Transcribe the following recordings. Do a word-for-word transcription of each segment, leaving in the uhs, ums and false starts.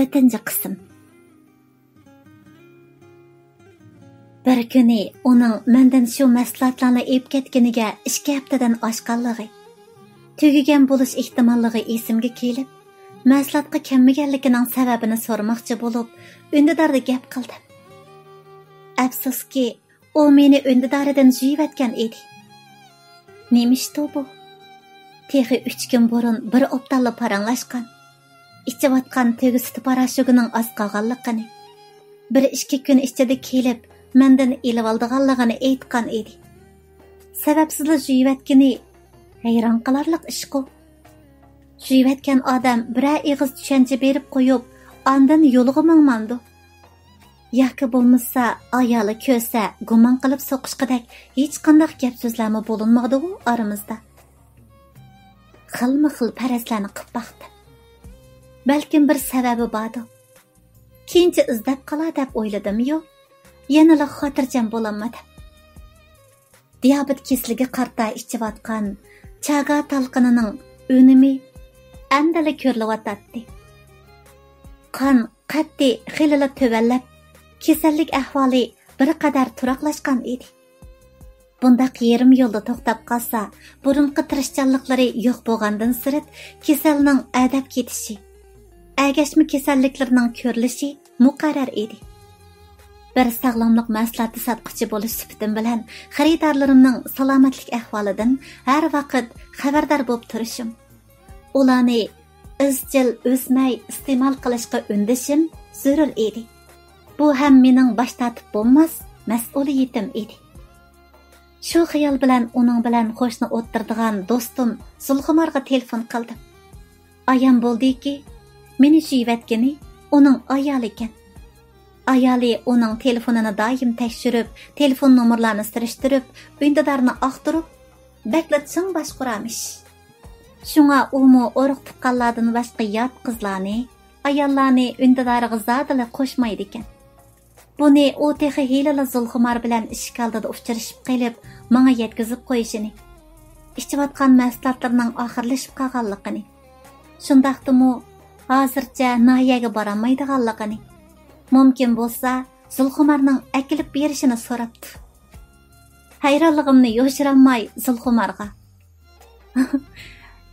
تۆتىنچى قىسىم. بىر كۈنى ئۇنىڭ مەندىن شۇ مەھسۇلاتلارنى ئېلىپ كەتكىنىگە ئىككى ھەپتىدىن ئاشقانلىقى، تۈگىگەن بولۇش ئېھتىماللىقى ئېسىمگە كېلىپ، مەھسۇلاتقا كەلمىگەنلىكىنىڭ سەۋەبىنى سورىماقچى بولۇپ، ئۈندىداردا گەپ قىلدىم. ئەپسۇسكى، ئۇ مېنى ئۈندىدارىدىن جۇيۇۋەتكەن ئىدى. نېمە ئىشتۇ بۇ؟ تېخى ئۈچ كۈن بۇرۇن بىر ئوبدانلا پاراڭلاشقان. ئىچىۋاتقان تۆگە سۈتى پاراشوكىنىڭ ئاز قالغانلىقىنى، بىر ئىككى كۈن ئىچىدە كېلىپ مەندىن ئېلىۋالىدىغانلىقىنى ئېيتقان ئىدى. سەۋەبسىزلا جۇيۇۋەتكىنى ھەيران قالارلىق ئىشقۇ. جۇيۇۋەتكەن ئادەم بىرەر ئېغىز چۈشەنچە بېرىپ قويۇپ، ئاندىن يولىغا ماڭمامدۇ؟ ياكى بولمىسا ئايالى كۆرسە گۇمان قىلىپ سوقۇشقىدەك ھېچقانداق گەپ سۆزلەرمۇ بولۇنمىدىغۇ ئارىمىزدا؟ خىلمۇ خىل پەرەزلەرنى قىپ باقتىم. بەلكىم بىر سەۋەبى باردۇ. كېيىنچە ئىزدەپ قالا دەپ ئويلىدىميۇ، يەنىلا خاتىرجەم بولالمىدىم. دىيابېت كېسىلىگە قارىتا ئىچىۋاتقان چاگا تالقىنىنىڭ ئۈنۈمى ئەمدىلا كۆرۈلۈۋاتاتتى. قان قەتئىي خېلىلا تۆۋەنلەپ، كېسەللىك ئەھۋالى بىر قەدەر تۇراقلاشقان ئىدى. بۇنداق يېرىم يولدا توختاپ قالسا، بۇرۇنقى تىرىشچانلىقلىرى يوق بولغاندىن سىرت، كېسەلنىڭ ئەدەپ كېتىشى، ئەگەشمە كېسەللىكلىرىنىڭ كۆرۈلۈشى مۇقەررەر ئىدى. بىر ساغلاملىق مەھسۇلاتى ساتقۇچى بولۇش سۈپىتىم بىلەن خېرىدارلىرىمنىڭ سالامەتلىك ئەھۋالىدىن ھەر ۋاقىت خەۋەردار بولۇپ تۇرۇشۇم، ئۇلارنى ئىزچىل ئۈزمەي ئىستېمال قىلىشقا ئۈندىشىم زۆرۈر ئىدى. بۇ ھەم مېنىڭ باش تارتىپ بولماس مەسئۇلىيىتىم ئىدى. شۇ خىيال بىلەن ئۇنىڭ بىلەن قوشنا ئولتۇرىدىغان دوستۇم زۇلخۇمارغا تېلېفون قىلدىم. ئايان بولدىكى، مېنى جۇيۇۋەتكىنى ئۇنىڭ ئايالى ئىكەن. ئايالى ئۇنىڭ تېلېفونىنى دائىم تەكشۈرۈپ، تېلېفون نومۇرلارنى سۈرۈشتۈرۈپ، ئۈندىدارنى ئاختۇرۇپ، بەكلا چىڭ باشقۇرامىش. شۇڭا ئۇمۇ ئۇرۇق تۇغقانلاردىن باشقا يات قىزلارنى، ئاياللارنى ئۈندىدارىغا زادىلا قوشمايدىكەن. بۇنى ئۇ تېخى ھېلىلا زۇلخۇمار بىلەن ئىشىك ئالدىدا ئۇچرىشىپ قېلىپ، ماڭا يەتكۈزۈپ قويۇشىنى، ئىچىۋاتقان مەھسۇلاتلىرىنىڭ ئاخىرلىشىپ قالغانلىقىنى، شۇنداقتىمۇ ھازىرچە ناھىيەگە بارالمايدىغانلىقىنى، مۇمكىن بولسا زۇلخۇمارنىڭ ئەكېلىپ بېرىشىنى سوراپتۇ. ھەيرانلىقىمنى يوشۇرالماي زۇلخۇمارغا،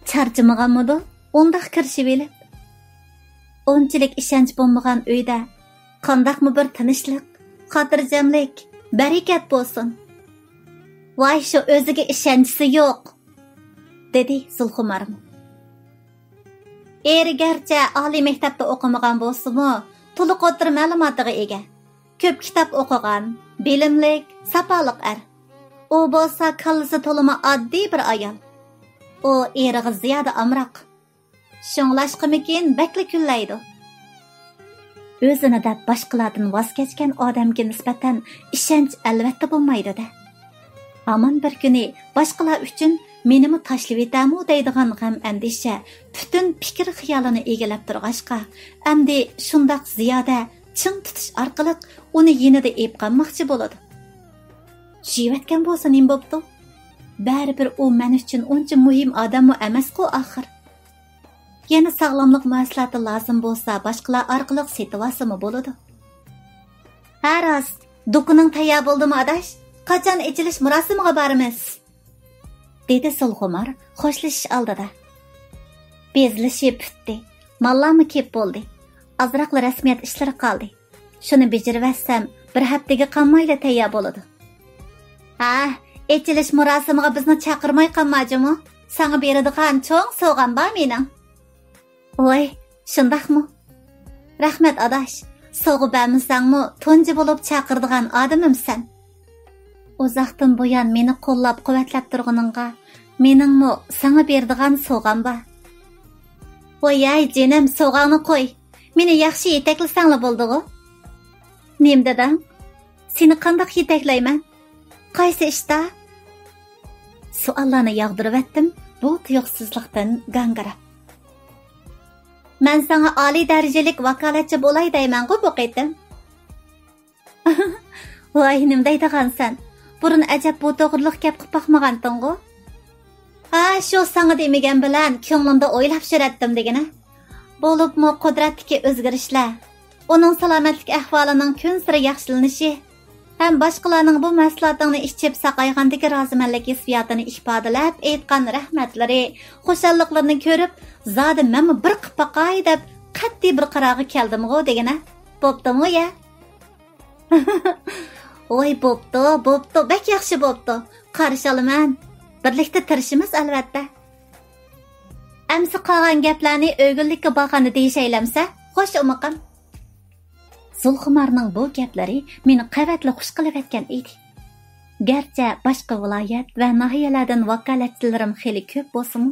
چارچىمىغانمىدۇ ئۇنداق كىرىشىۋېلىپ؟ ئۇنچىلىك ئىشەنچ بولمىغان ئۆيدە قانداقمۇ بىر تىنچلىق، خاتىرجەملىك، بەرىكەت بولسۇن؟ ۋاي، شۇ ئۆزىگە ئىشەنچىسى يوق، دېدى زۇلخۇمارمۇ. ئېرى گەرچە ئالىي مەكتەپتە ئوقۇمىغان بولسىمۇ، تولۇق ئوتتۇرا مەلۇماتىغا ئىگە. كۆپ كىتاب ئوقۇغان، بىلىملىك، ساپالىق ئەر. ئۇ بولسا كاللىسى تولىمۇ ئاددىي بىر ئايال. ئۇ ئېرىغا زىيادە ئامراق. شۇڭلاشقىمىكىن بەكلا كۈنلەيدۇ. ئۆزىنى دەپ باشقىلاردىن ۋاز كەچكەن ئادەمگە نىسبەتەن ئىشەنچ ئەلۋەتتە بولمايدۇ-دە. ھامان بىر كۈنى باشقىلار ئۈچۈن مېنىمۇ تاشلىۋېتەرمۇ دەيدىغان غەم ئەندىشە پۈتۈن پىكىر خىيالىنى ئىگىلەپ تۇرغاچقا، ئەمدى شۇنداق زىيادە چىڭ تۇتۇش ئارقىلىق ئۇنى يېنىدا ئېلىپ قالماقچى بولىدۇ. جۇيۇۋەتكەن بولسا نېمە بوپتۇ؟ بەرىبىر ئۇ مەن ئۈچۈن ئۇنچە مۇھىم ئادەممۇ ئەمەسقۇ ئاخىر. يەنە ساغلاملىق مەھسۇلاتى لازىم بولسا باشقىلار ئارقىلىق سېتىۋالسىمۇ بولىدۇ. ھە راست، دۇكىنىڭ تەييار بولدىمۇ ئاداش؟ قاچان ئېچىلىش مۇراسىمىغا بارىمىز؟ دېدى زۇلخۇمار خوشلىشىش ئالدىدا. بېزىلىشى پۈتتى، ماللارمۇ كېلىپ بولدى. ئازراقلا رەسمىيەت ئىشلىرى قالدى. شۇنى بېجىرىۋەتسەم، بىر ھەپتىگە قالمايلا تەييار بولىدۇ. ھە، ئېچىلىش مۇراسىمىغا بىزنى چاقىرماي قالما جۇمۇ. ساڭا بېرىدىغان چوڭ سوۋغام بار مېنىڭ. ۋاي، شۇنداقمۇ؟ رەھمەت ئاداش، سوۋغا بەرمىسەڭمۇ تۇنجى بولۇپ چاقىرىدىغان ئادىمىمسەن. ئۇزاقتىن بۇيان مېنى قوللاپ قۇۋۋەتلەپ تۇرغىنىڭغا مېنىڭمۇ ساڭا بېرىدىغان سوۋغام بار. ۋاي ھەي جېنىم، سوۋغاڭنى قوي. مېنى ياخشى يېتەكلىسەڭلا بولدىغۇ. نېمە دېدىڭ؟ سېنى قانداق يېتەكلەيمەن؟ قايسى ئىشتا؟ سوئاللارنى ياغدۇرۇۋەتتىم بۇ تۇيۇقسىزلىقتىن گاڭگىراپ. مەن ساڭا ئالىي دەرىجىلىك ۋاكالەتچى بولاي دەيمەنغۇ بۇ قېتىم. ۋاي، نېمە دەيدىغانسەن؟ بۇرۇن ئەجەب بۇ توغرىلىق گەپ قىپ باقمىغانتىڭغۇ؟ ھا، شۇ ساڭا دېمىگەن بىلەن كۆڭلۈمدە ئويلاپ يۈرەتتىم دېگىنە. بولۇپمۇ قۇدرەتتىكى ئۆزگىرىشلەر، ئۇنىڭ سالامەتلىك ئەھۋالىنىڭ كۈنسېرى ياخشىلىنىشى ھەم باشقىلارنىڭ بۇ مەھسۇلاتىڭنى ئىچىپ ساقايغاندىكى رازىمەنلىك ھېسسىياتىنى ئىپادىلەپ ئېيتقان رەھمەتلىرى، خۇشاللىقلىرىنى كۆرۈپ، زادى مەنمۇ بىر قىپ باقاي دەپ قەتئىي بىر قارارغا كەلدىمغۇ دېگىنە. بوپتۇمۇ يا؟ ۋاي، بوپتۇ، بوپتۇ، بەك ياخشى بوپتۇ. قارشى ئالىمەن. بىرلىكتە تىرىشىمىز ئەلۋەتتە. ئەمسە قالغان گەپلەرنى ئۆگۈنلۈككە بارغاندا دېيىشەيلەمسە، خوش ئۇمىقىم. زۇلخۇمارنىڭ بۇ گەپلىرى مېنى قەۋەتلا خۇش قىلىۋەتكەن ئىدى. گەرچە باشقا ۋىلايەت ۋە ناھىيەلەردىن ۋاكالەتچىلىرىم خېلى كۆپ بولسىمۇ،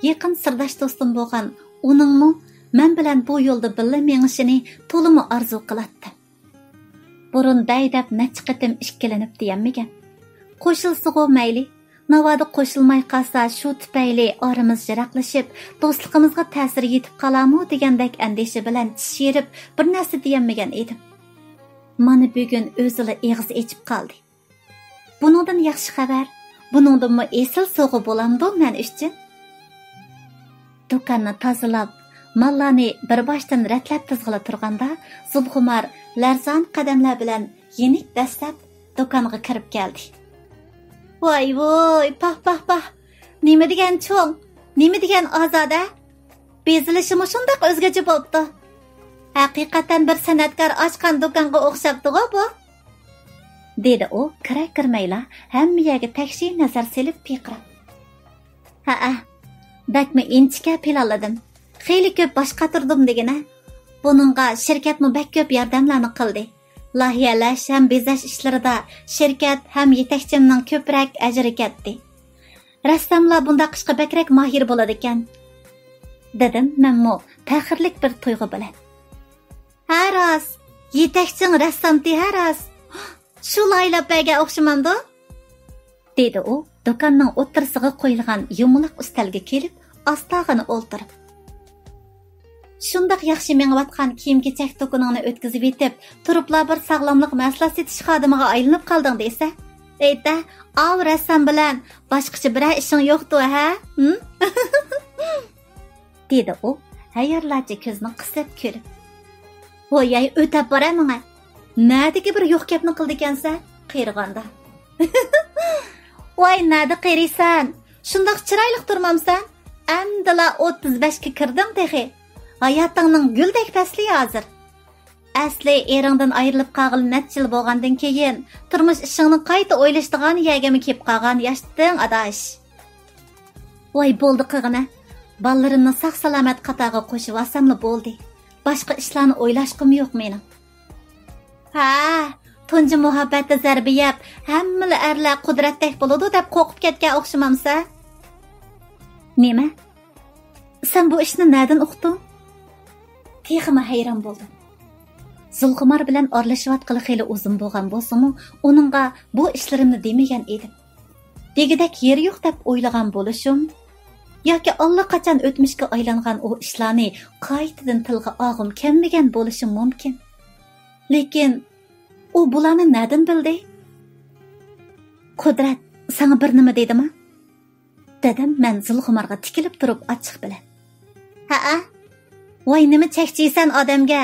يېقىن سىرداش دوستۇم بولغان ئۇنىڭمۇ مەن بىلەن بۇ يولدا بىللە مېڭىشىنى تولىمۇ ئارزۇ قىلاتتىم. بۇرۇن بەي دەپ نەچچە قېتىم ئىككىلىنىپ دېيەلمىگەن. قوشۇلسىغۇ مەيلى، ناۋادا قوشۇلماي قالسا، شۇ تۈپەيلى ئارىمىز يىراقلىشىپ، دوستلۇقىمىزغا تەسىر يېتىپ قالارمۇ دېگەندەك ئەندىشە بىلەن چىش يېرىپ، بىر نەرسە دېيەلمىگەن ئىدىم. مانا بۈگۈن ئۆزىلا ئېغىز ئېچىپ قالدى. بۇنىڭدىن ياخشى خەۋەر، بۇنىڭدىنمۇ ئېسىل سوۋغا بولامدۇ مەن ئۈچۈن؟ دۇكاننى تازىلاپ، ماللارنى بىر باشتىن رەتلەپ تىزغىلى تۇرغاندا، زۇلخۇمار لەرزان قەدەملەر بىلەن يېنىك دەسسەپ دۇكانغا كىرىپ كەلدى. ۋاي ۋۇي، پاھ پاھ پاھ! نېمە دېگەن چوڭ، نېمە دېگەن ئازادە! بېزىلىشىمۇ شۇنداق ئۆزگىچە بوپتۇ. ھەقىقەتەن بىر سەنئەتكار ئاچقان دۇكانغا ئوخشاپتىغۇ بۇ! دېدى ئۇ كىرە كىرمەيلا ھەممە يەرگە تەكشى نەزەر سېلىپ پىرقىراپ. ھەئە، بەكمۇ ئىنچىكە پىلانلىدىم. خېلى كۆپ باش قاتۇردۇم دېگىنە. بۇنىڭغا شىركەتمۇ بەك كۆپ ياردەملەرنى قىلدى. لايىھەلەش ھەم بېزەش ئىشلىرىدا شىركەت ھەم يېتەكچىمنىڭ كۆپرەك ئەجرى كەتتى. رەسساملار بۇنداق ئىشقا بەكرەك ماھىر بولىدىكەن، دېدىم مەنمۇ پەخىرلىك بىر تۇيغۇ بىلەن. ھە راست، يېتەكچىڭ رەسسامتى ھە راست. شۇ لايىھەلەپ بەرگەن ئوخشىمامدۇ؟ دېدى ئۇ دۇكاننىڭ ئوتتۇرىسىغا قويۇلغان يۇمىلاق ئۈستەلگە كېلىپ، ئاستاغىنا ئولتۇرۇپ. شۇنداق ياخشى مېڭىۋاتقان كىيىم-كېچەك دۇكىنىڭنى ئۆتكۈزۈۋېتىپ، تۇرۇپلا بىر ساغلاملىق مەھسۇلات سېتىش خادىمىغا ئايلىنىپ قالدىڭ دېسە. ئېيتە، ئاۋۇ رەسسام بىلەن باشقىچە بىرەر ئىشىڭ يوقتۇ ھە؟ ھىم؟ دېدى ئۇ ھەيرانلارچە كۆزىنى قىسىپ كۈلۈپ. ھوي ھەي، ئۆتەپ بارە ماڭا. نەدىكى بىر يوق گەپنى قىلىدىكەنسەن، قېرىغاندا. ۋاي، نەدە قېرىيسەن؟ شۇنداق چىرايلىق تۇرمامسەن؟ ئەمدىلا ئوتتۇز بەشكە كىردىڭ تېخى. ھاياتىڭنىڭ گۈلدەك پەسلى ھازىر. ئەسلى ئېرىڭدىن ئايرىلىپ قالغىلى نەچچە يىل بولغاندىن كېيىن، تۇرمۇش ئىشىڭنى قايتا ئويلىشىدىغان يەرگىمۇ كېلىپ قالغان ياشتىڭ، ئاداش. ۋاي، بولدى قىلغىنە. بالىلىرىمنى ساق-سالامەت قاتارغا قوشۇۋالساملا بولدى. باشقا ئىشلارنى ئويلاشقۇم يوق مېنىڭ. ھە، تۇنجى مۇھەببەتتە زەربە يەپ، ھەممىلا ئەرلەر قۇدرەتتەك بولىدۇ دەپ قورقۇپ كەتكەن ئوخشىمامسەن؟ نېمە؟ سەن بۇ ئىشنى نەدىن ئۇقتۇڭ؟ تېخىمۇ ھەيران بولدۇم. زۇلخۇمار بىلەن ئارىلىشىۋاتقىلى خېلى ئۇزۇن بولغان بولسىمۇ، ئۇنىڭغا بۇ ئىشلىرىمنى دېمىگەن ئىدىم. دېگۈدەك يېرى يوق دەپ ئويلىغان بولۇشۇم ياكى ئاللىقاچان ئۆتمۈشكە ئايلانغان ئۇ ئىشلارنى قايتىدىن تىلغا ئالغۇم كەلمىگەن بولۇشۇم مۇمكىن. لېكىن ئۇ بۇلارنى نەدىن بىلدى؟ قۇدرەت، ساڭا بىر نېمە دېدىما؟ دېدىم مەن زۇلخۇمارغا تىكىلىپ تۇرۇپ ئاچچىق بىلەن. ھەئە؟ ۋاي، نېمە چەكچىيسەن ئادەمگە؟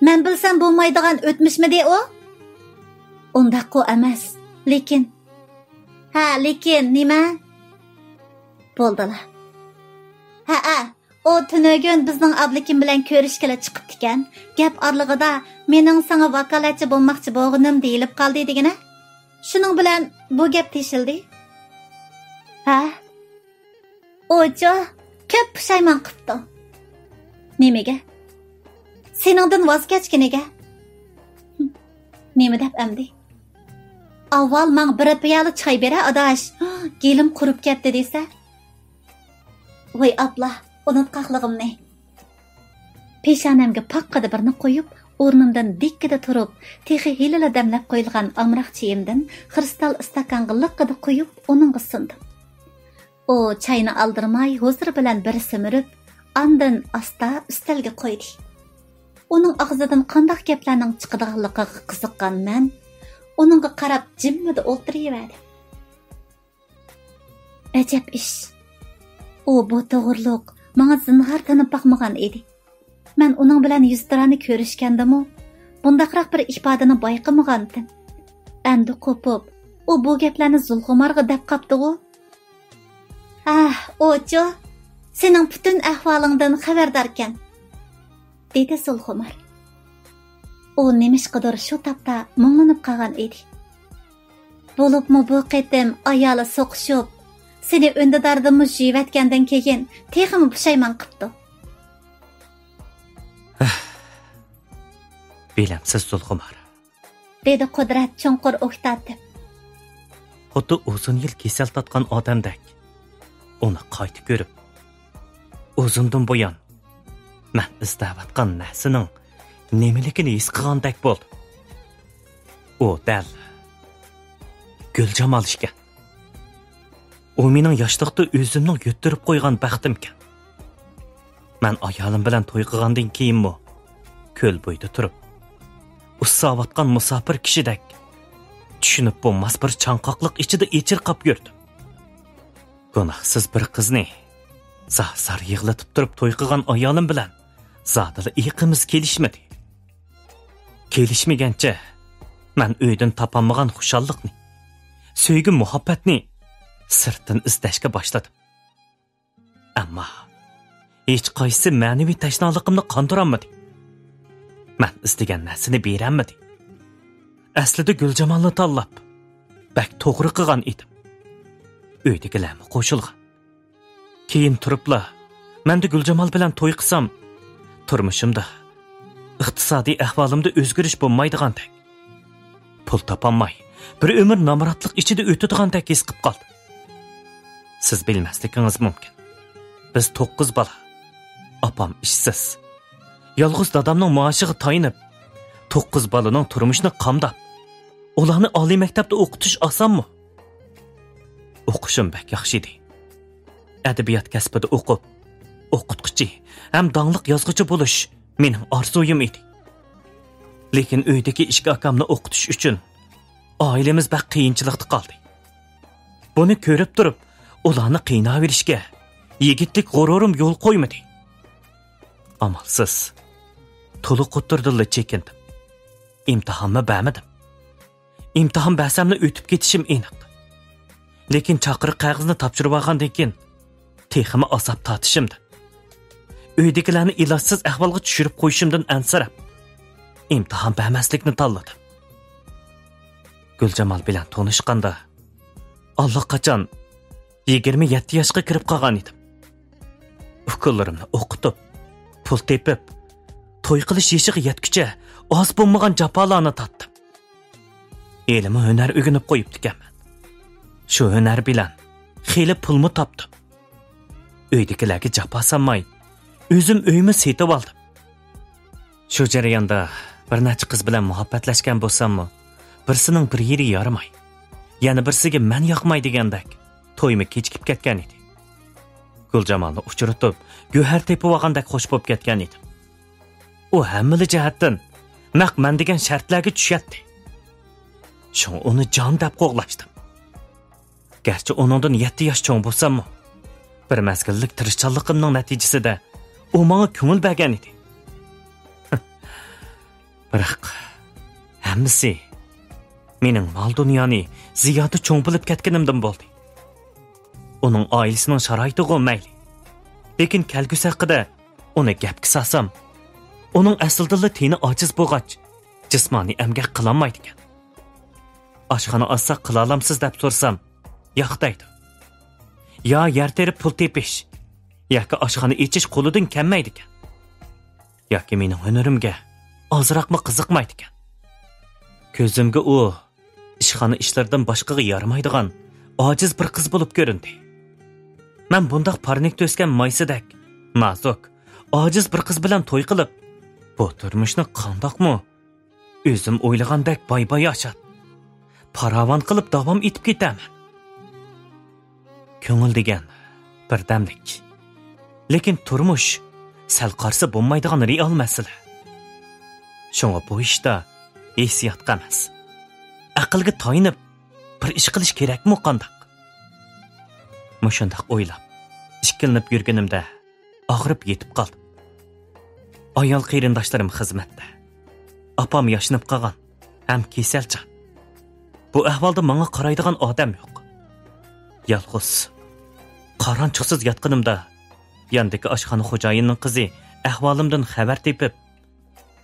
مەن بىلسەم بولمايدىغان ئۆتمۈشمىدى ئۇ؟ ئۇنداققۇ ئەمەس. لېكىن. ھە، لېكىن نېمە؟ بولدىلا. ھەئە، ئۇ تۈنۈگۈن بىزنىڭ ئابلىكىم بىلەن كۆرۈشكىلى چىقىپتىكەن. گەپ ئارىلىقىدا مېنىڭ ساڭا ۋاكالەتچى بولماقچى بولغىنىم دېيىلىپ قالدى دېگىنە. شۇنىڭ بىلەن بۇ گەپ تېشىلدى. ھە؟ ئۇچۇ، كۆپ پۇشايمان قىپتۇ. نېمىگە؟ سېنىڭدىن ۋاز كەچكىنىگە. نېمە دەپ ئەمدى؟ ئاۋۋال ماڭا بىر پىيالە چاي بېرە، ئاداش. گېلىم قۇرۇپ كەتتى دېسە. ۋاي ئاپلا، ئۇنتقاقلىقىمنى. پېشانەمگە پاققىدە بىرنى قويۇپ، ئورنۇمدىن دىككىدە تۇرۇپ، تېخى ھېلىلا دەملەپ قويۇلغان ئامراق چېيىمدىن خرۇستال ئىستاكانغا لىققىدە قۇيۇپ، ئۇنىڭغا سۇندۇم. ئۇ چاينى ئالدىرىماي ھۇزۇر بىلەن بىر سۈمۈرۈپ، ئاندىن ئاستا ئۈستەلگە قويدى. ئۇنىڭ ئاغزىدىن قانداق گەپلەرنىڭ چىقىدىغانلىقىغا قىزىققان مەن ئۇنىڭغا قاراپ جىممىدە ئولتۇرۇۋەردىم. ئەجەب ئىش. ئۇ بۇ توغرۇلۇق ماڭا زىنھار تېنىپ باقمىغان ئىدى. مەن ئۇنىڭ بىلەن يۈزتۇرانە كۆرۈشكەندىمۇ، بۇنداقراق بىر ئىپادىنى بايقىمىغانىدىم. ئەمدى قوپۇپ، ئۇ بۇ گەپلەرنى زۇلخۇمارغا دەپ قاپتىغۇ؟ ھە، ئۇچۇ، سېنىڭ پۈتۈن ئەھۋالىڭدىن خەۋەرداركەن، دېدى زۇلخۇمار. ئۇ نېمىشقىدۇر شۇ تاپتا مۇڭلىنىپ قالغان ئىدى. بولۇپمۇ بۇ قېتىم ئايالى سوقۇشۇپ، سېنى ئۈندىداردىنمۇ يۇيۇۋەتكەندىن كېيىن تېخىمۇ پۇشايمان قىپتۇ. بىلەمسىز، زۇلخۇمار، دېدى قۇدرەت چوڭقۇر ئوھ تارتىپ. خۇددى ئۇزۇن يىل كېسەل تارتقان ئادەمدەك، ئۇنى قايتا كۆرۈپ، ئۇزۇندىن بۇيان مەن ئىزدەۋاتقان نەرسىنىڭ نېمىلىكىنى ھېس قىلغاندەك بولدۇم. ئۇ دەل گۈلجامال ئىكەن. ئۇ مېنىڭ ياشلىقتا ئۆزۈمنىڭ يۆتتۈرۈپ قويغان بەختىمكەن. مەن ئايالىم بىلەن توي قىلغاندىن كېيىنمۇ كۆل بويىدا تۇرۇپ، ئۇسساۋاتقان مۇساپىر كىشىدەك چۈشىنىپ بولماس بىر چاڭقاقلىق ئىچىدە ئېچىرقاپ يۈردۈم. گۇناھسىز بىر قىزنى زار-زار يىغلىتىپ تۇرۇپ توي قىلغان ئايالىم بىلەن زادىلا ئېقىمىز كېلىشمىدى. كېلىشمىگەنچە مەن ئۆيدىن تاپالمىغان خۇشاللىقنى، سۆيگۈ-مۇھەببەتنى سىرتتىن ئىزدەشكە باشلىدىم. ئەمما ھېچقايسىسى مەنىۋى تەشنالىقىمنى قاندۇرالمىدى. مەن ئىستىگەن نەرسىنى بېرەلمىدى. ئەسلىدە گۈلجامالنى تاللاپ، بەك توغرا قىلغان ئىدىم. ئۆيدىكىلەرمۇ قوشۇلغان. كېيىن تۇرۇپلا، مەندە گۈلجامال بىلەن توي قىلسام، تۇرمۇشۇمدا، ئىقتىسادىي ئەھۋالىمدا ئۆزگىرىش بولمايدىغاندەك، پۇل تاپالماي، بىر ئۆمۈر نامراتلىق ئىچىدە ئۆتىدىغاندەك ھېس قىپ قالدىم. سىز بىلمەسلىكىڭىز مۇمكىن، بىز توققۇز بالا. ئاپام ئىشسىز. يالغۇز دادامنىڭ مائاشىغا تايىنىپ، توققۇز بالىنىڭ تۇرمۇشىنى قامداپ، ئۇلارنى ئالىي مەكتەپتە ئوقۇتۇش ئاسانمۇ؟ ئوقۇشۇم بەك ياخشى ئىدى. ئەدەبىيات كەسپىدە ئوقۇپ، ئوقۇتقۇچى ھەم داڭلىق يازغۇچى بولۇش مېنىڭ ئارزۇيۇم ئىدى. لېكىن ئۆيدىكى ئىككى ئاكامنى ئوقۇتۇش ئۈچۈن ئائىلىمىز بەك قىيىنچىلىقتا قالدى. بۇنى كۆرۈپ تۇرۇپ، ئۇلارنى قىيناۋېرىشكە يىگىتلىك غۇرۇرۇم يول قويمىدى. ئامالسىز، تولۇق ئوتتۇرىدىنلا چېكىندىم. ئىمتىھانمۇ بەرمىدىم. ئىمتىھان بەرسەملا ئۆتۈپ كېتىشىم ئېنىق. لېكىن چاقىرىق قەغىزىنى تاپشۇرۇۋالغاندىن كېيىن، تېخىمۇ ئازاب تارتىشىمدىن، ئۆيدىكىلەرنى ئىلاجسىز ئەھۋالغا چۈشۈرۈپ قويۇشۇمدىن ئەنسىرەپ، ئىمتىھان بەرمەسلىكنى تاللىدىم. گۈلجامال بىلەن تونۇشقاندا، ئاللىقاچان يىگىرمە يەتتە ياشقا كىرىپ قالغان ئىدىم. ئۇكىلىرىمنى ئوقۇتۇپ، پۇل تېپىپ، توي قىلىش يېشىغا يەتكۈچە ئاز بولمىغان جاپالارنى تارتتىم. ھېلىمۇ ھۈنەر ئۆگىنىپ قويۇپتىكەنمەن. شۇ ھۈنەر بىلەن خېلى پۇلمۇ تاپتىم. ئۆيدىكىلەرگە جاپا سالماي، ئۆزۈم ئۆيمۇ سېتىۋالدىم. شۇ جەرياندا بىر نەچچە قىز بىلەن مۇھەببەتلەشكەن بولساممۇ، بىرسىنىڭ بىر يېرى يارىماي، يەنە بىرسىگە مەن ياقماي دېگەندەك، تويمۇ كېچىكىپ كەتكەن ئىدى. گۈلجامالنى ئۇچرىتىپ، گۆھەر تېپىۋالغاندەك خوش بولۇپ كەتكەن ئىدىم. ئۇ ھەممىلا جەھەتتىن نەق مەن دېگەن شەرتلەرگە چۈشەتتى. شۇڭا ئۇنى جان دەپ قوغلاشتىم. گەرچە ئۇنىڭدىن يەتتە ياش چوڭ بولساممۇ، بىر مەزگىللىك تىرىشچانلىقىمنىڭ نەتىجىسىدە ئۇ ماڭا كۆڭۈل بەرگەن ئىدى. بىراق، ھەممىسى مېنىڭ مال-دۇنيانى زىيادە چوڭ بىلىپ كەتكىنىمدىن بولدى. ئۇنىڭ ئائىلىسىنىڭ شارائىتىغۇ مەيلى. لېكىن كەلگۈسى ھەققىدە ئۇنى گەپكە سالسام، ئۇنىڭ ئەسلىدىنلا تېنى ئاجىز بولغاچ، جىسمانىي ئەمگەك قىلالمايدىكەن. ئاشخانا ئاچساق قىلالامسىز دەپ سورىسام، ياق دەيدۇ. يا يەر تېرىپ پۇل تېپىش، ياكى ئاشخانا ئېچىش قولىدىن كەلمەيدىكەن. ياكى مېنىڭ ھۈنىرىمگە ئازراقمۇ قىزىقمايدىكەن. كۆزۈمگە ئۇ ئىشخانا ئىشلىرىدىن باشقىغا يارىمايدىغان ئاجىز بىر قىز بولۇپ كۆرۈندى. مەن بۇنداق پارنىكتا ئۆسكەن مايسىدەك نازۇك، ئاجىز بىر قىز بىلەن توي قىلىپ، بۇ تۇرمۇشنى قانداقمۇ ئۆزۈم ئويلىغاندەك باي-باي ياشاپ، پاراۋان قىلىپ داۋام ئېتىپ كېتەرمەن. كۆڭۈل دېگەن بىردەملىك. لېكىن تۇرمۇش سەل قارىسا بولمايدىغان رېئال مەسىلە. شۇڭا بۇ ئىشتا ھېسسىياتقا ئەمەس، ئەقىلگە تايىنىپ بىر ئىش قىلىش كېرەكمۇ قانداق؟ مۇشۇنداق ئويلاپ، ئىككىلىنىپ يۈرگىنىمدە ئاغرىپ يېتىپ قالدىم. ئايال قېرىنداشلىرىم خىزمەتتە. ئاپام ياشىنىپ قالغان ھەم كېسەلچان. بۇ ئەھۋالدا ماڭا قارايدىغان ئادەم يوق. يالغۇز. قارانچۇقسىز ياتقىنىمدا، ياندىكى ئاشخانا خوجايىنىنىڭ قىزى ئەھۋالىمدىن خەۋەر تېپىپ،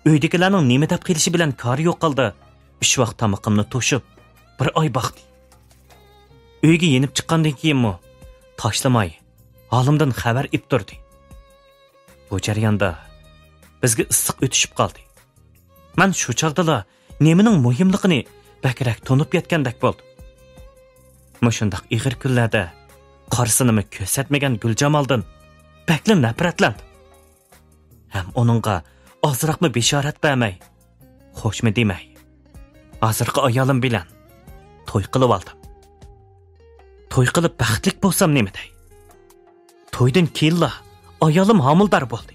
ئۆيدىكىلەرنىڭ نېمە دەپ قېلىشى بىلەن كارى يوق ھالدا، ئۈچ ۋاق تامىقىمنى توشۇپ، بىر ئاي باقتى. ئۆيگە يېنىپ چىققاندىن كېيىنمۇ تاشلىماي، ھالىمدىن خەۋەر ئېلىپ تۇردى. بۇ جەرياندا بىزگە ئىسسىق ئۆتۈشۈپ قالدى. مەن شۇ چاغدىلا نېمىنىڭ مۇھىملىقىنى بەكرەك تونۇپ يەتكەندەك بولدۇم. مۇشۇنداق ئېغىر كۈنلەردە قارىسىنىمۇ كۆرسەتمىگەن گۈلجامالدىن بەكلا نەپرەتلەندىم. ھەم ئۇنىڭغا ئازراقمۇ بېشارەت بەرمەي، خوشمۇ دېمەي، ھازىرقى ئايالىم بىلەن توي قىلىۋالدىم. توي قىلىپ بەختلىك بولسام نېمە دەي؟ تويدىن كېيىنلا ئايالىم ھامىلىدار بولدى.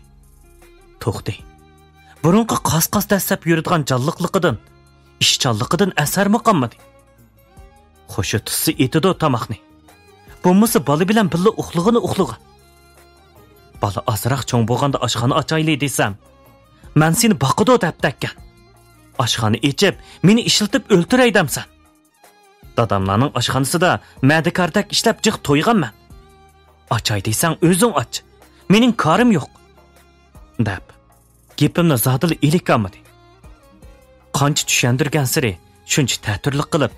توختى. بۇرۇنقى قاس-قاس دەسسەپ يۈرىدىغان جانلىقلىقىدىن، ئىشچانلىقىدىن ئەسەرمۇ قالمىدى. خۇشى تۇتسا ئېتىدۇ تاماقنى. بولمىسا بالا بىلەن بىللە ئۇخلىغىنى ئۇخلىغان. بالا ئازراق چوڭ بولغاندا ئاشخانا ئاچايلى دېسەم، مەن سېنى باقىدۇ دەپتىكەن. ئاشخانا ئېچىپ، مېنى ئىشلىتىپ ئۆلتۈرەي دەمسەن. داداملارنىڭ ئاشخانىسىدا مەدىكاردەك ئىشلەپ جىق تويغانمەن. ئاچاي دېسەڭ ئۆزۈڭ ئاچ. مېنىڭ كارىم يوق. دەپ، گېپىمنى زادىلا ئىلىك ئالمىدى. قانچە چۈشەندۈرگەنسېرى شۇنچە تەتۈرلۈك قىلىپ،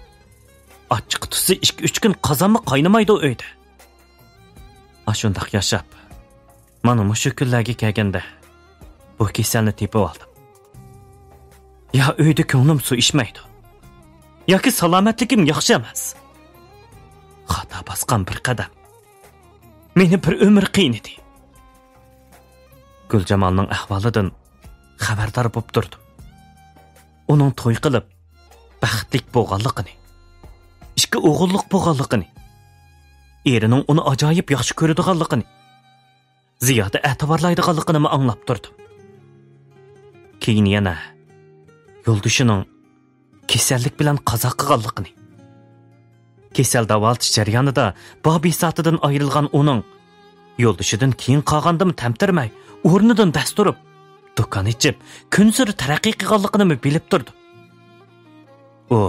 ئاچچىقى تۇتسا ئىككى-ئۈچ كۈن قازانمۇ قاينىمايدۇ ئۆيدە. ئاشۇنداق ياشاپ، مانا مۇشۇ كۈنلەرگە كەلگەندە، بۇ كېسەلنى تېپىۋالدىم. يا ئۆيدە كۆڭلۈم سۇ ئىچمەيدۇ، ياكى سالامەتلىكىم ياخشى ئەمەس. خاتا باسقان بىر قەدەم مېنى بىر ئۆمۈر قىينىدى. گۈلجامالنىڭ ئەھۋالىدىن خەۋەردار بوپ تۇردۇم. ئۇنىڭ توي قىلىپ، بەختلىك بولغانلىقىنى، ئىككى ئوغۇللۇق بولغانلىقىنى، ئېرىنىڭ ئۇنى ئاجايىپ ياخشى كۆرىدىغانلىقىنى، زىيادە ئەتىۋارلايدىغانلىقىنىمۇ ئاڭلاپ تۇردۇم. كېيىن يەنە يولدىشىنىڭ كېسەللىك بىلەن قازا قىلغانلىقىنى، كېسەل داۋالىتىش جەريانىدا بار بىساتىدىن ئايرىلغان ئۇنىڭ يولدىشىدىن كېيىن قالغاندىمۇ تەمتىرىمەي، ئورنىدىن دەس تۇرۇپ، دۇكان ئېچىپ، كۈنسېرى تەرەققىي قىلغانلىقىنىمۇ بىلىپ تۇردۇم. ئۇ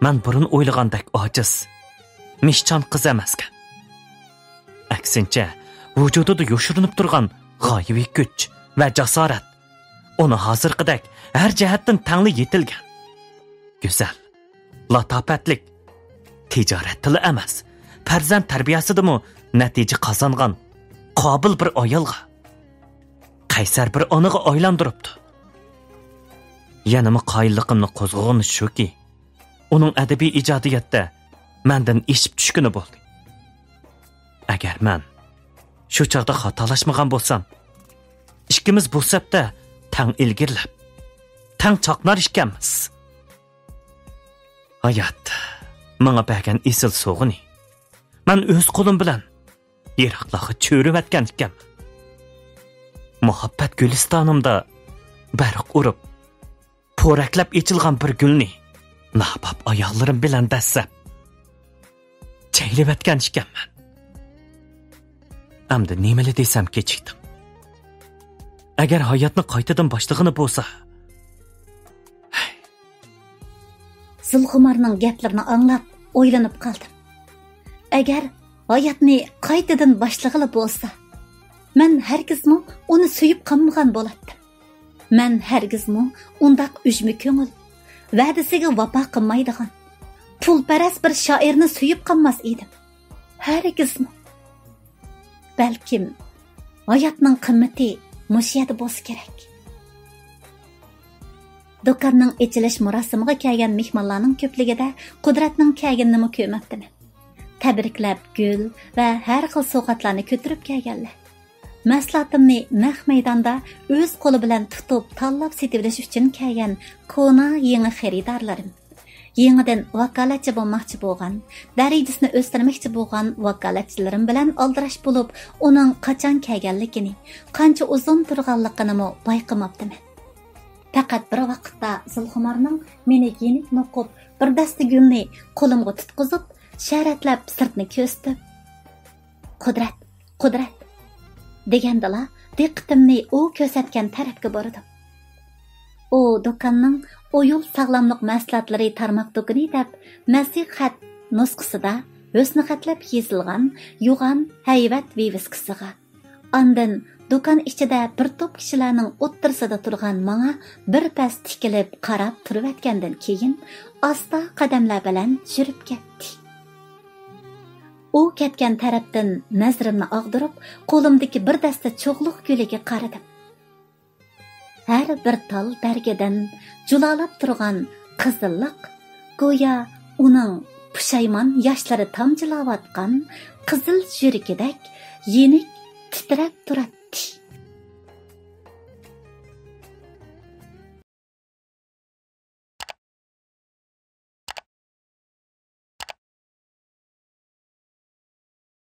مەن بۇرۇن ئويلىغاندەك ئاجىز، مىشچان قىز ئەمەسكەن. ئەكسىنچە، ۋۇجۇدىدا يوشۇرۇنۇپ تۇرغان غايىۋى كۈچ ۋە جاسارەت ئۇنى ھازىرقىدەك ھەر جەھەتتىن تەڭلا يېتىلگەن، گۈزەل، لاتاپەتلىك، تىجارەتتىلا ئەمەس، پەرزەنت تەربىيەسىدىمۇ نەتىجە قازانغان قابىل بىر ئايالغا، قەيسەر بىر ئانىغا ئايلاندۇرۇپتۇ. يەنىمۇ قايىللىقىمنى قوزغىغىنى شۇكى، ئۇنىڭ ئەدەبىي ئىجادىيەتتە مەندىن ئېشىپ چۈشكىنى بولدى. ئەگەر مەن شۇ چاغدا خاتالاشمىغان بولسام، ئىككىمىز بۇ سەپتە تەڭ ئىلگىرىلەپ، تەڭ چاقنار ئىكەنمىز. ھايات ماڭا بەرگەن ئېسىل سوغىنى مەن ئۆز قولۇم بىلەن يىراقلارغا چۆرۈۋەتكەن ئىكەنمەن. مۇھەببەت گۈلىستانىمدا بەرق ئۇرۇپ، پورەكلەپ ئېچىلغان بىر گۈلنى ناباب ئاياغلىرىم بىلەن دەسسەپ، چەيلىۋەتكەن ئىكەنمەن. ئەمدى نېمىلا دېسەم كېچىكتىم. ئەگەر ھاياتنى قايتىدىن باشلىغىنى بولسا. زۇلخۇمارنىڭ گەپلىرىنى ئاڭلاپ ئويلىنىپ قالدىم. ئەگەر ھاياتنى قايتىدىن باشلىغىلى بولسا، مەن ھەرگىزمۇ ئۇنى سۆيۈپ قالمىغان بولاتتىم. مەن ھەرگىزمۇ ئۇنداق ئۈجمە كۆڭۈل، ۋەدىسىگە ۋاپا قىلمايدىغان، پۇلپەرەس بىر شائىرنى سۆيۈپ قالماس ئىدىم. ھەرگىزمۇ. بەلكىم ھاياتنىڭ قىممىتى مۇشۇ يەردە بولسا كېرەك. دۇكاننىڭ ئېچىلىش مۇراسىمىغا كەلگەن مېھمانلارنىڭ كۆپلۈكىدە قۇدرەتنىڭ كەلگىنىنىمۇ كۆرمەپتىمەن. تەبرىكلەپ گۈل ۋە ھەر خىل سوۋغاتلارنى كۆتۈرۈپ كەلگەنلەر. مەھسۇلاتىمنى نەق مەيداندا ئۆز قولى بىلەن تۇتۇپ، تاللاپ سېتىۋېلىش ئۈچۈن كەلگەن كونا، يېڭى خېرىدارلىرىم، يېڭىدىن ۋاكالەتچى بولماقچى بولغان، دەرىجىسىنى ئۆستۈرمەكچى بولغان ۋاكالەتچىلىرىم بىلەن ئالدىراش بولۇپ، ئۇنىڭ قاچان كەلگەنلىكىنى، قانچە ئۇزۇن تۇرغانلىقىنىمۇ بايقىماپتىمەن. پەقەت بىر ۋاقىتتا زۇلخۇمارنىڭ مېنى يېنىك نوقۇپ، بىر دەستە گۈلنى قولۇمغا تۇتقۇزۇپ، شەرەتلەپ سىرتنى كۆرسىتىپ، «قۇدرەت، قۇدرەت» دېگەندىلا، دىققىتىمنى ئۇ كۆرسەتكەن تەرەپكە بۇرىدىم. ئۇ دۇكاننىڭ ئويۇل ساغلاملىق مەھسۇلاتلىرى تارماق دۇكىنى دەپ مەسىح خەت نۇسخىسىدا ھۆسنى خەتلەپ يېزىلغان يوغان ھەيۋەت ۋىۋىسكىسىغا، ئاندىن دۇكان ئىچىدە بىر توپ كىشىلەرنىڭ ئوتتۇرىسىدا تۇرغان ماڭا بىر پەس تىكىلىپ قاراپ تۇرۇۋەتكەندىن كېيىن، ئاستا قەدەملەر بىلەن يۈرۈپ كەتتى. ئۇ كەتكەن تەرەپتىن نەزىرىمنى ئاغدۇرۇپ، قولۇمدىكى بىر دەستە چوغلۇق گۈلىگە قارىدىم. ھەر بىر تال بەرگىدىن جۇلالاپ تۇرغان قىزىللىق گويا ئۇنىڭ پۇشايمان ياشلىرى تامچىلاۋاتقان قىزىل يۈرىكىدەك يېنىك تىترەپ تۇراتتى.